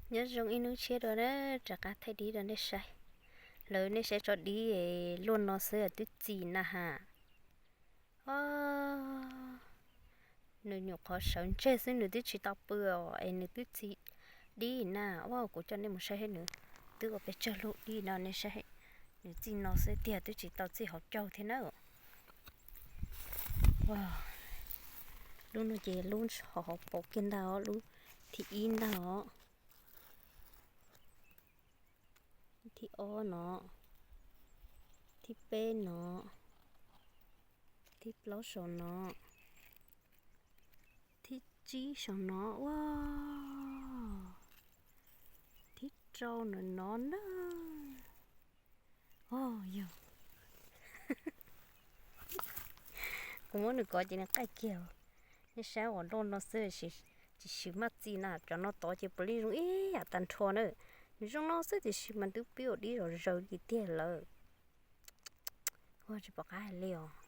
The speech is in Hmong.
Nyob zoo ib hnub tshiab dua na, rov qab thaij dib rau nej saib. Lawv nej saib tsob dib luaj no xwb twb txi na ha. Nws nyuam qhuav sawv ntseg xwb nws twb tsis tau pw os es nws twb txi dib na. Ua kuv coj nej mus saib nws twb ua pes tsawg lub dib no nej saib. Nws txi no xwb tiag twb tsis tau txi hauv caug thiab na. Lub no ces lub hauv hauv paus kiag ntag os, lub thib ib ntag os. Thib ob no, thib peb no, thib plaub saum no, thib tsib saum no, ua, thib rau no no na. Yog kuv muab nws kov ces nws qaij kiag. Nej saib uas loj no xwb tsis swm maj txi na, cov no tod ces puav leej zoo ib yam tag nrho na. Nws zoo no xwb tiam sis mas twb pib ua dib zom zaws li tiag lawm. Ua tsis pom qab hais li os.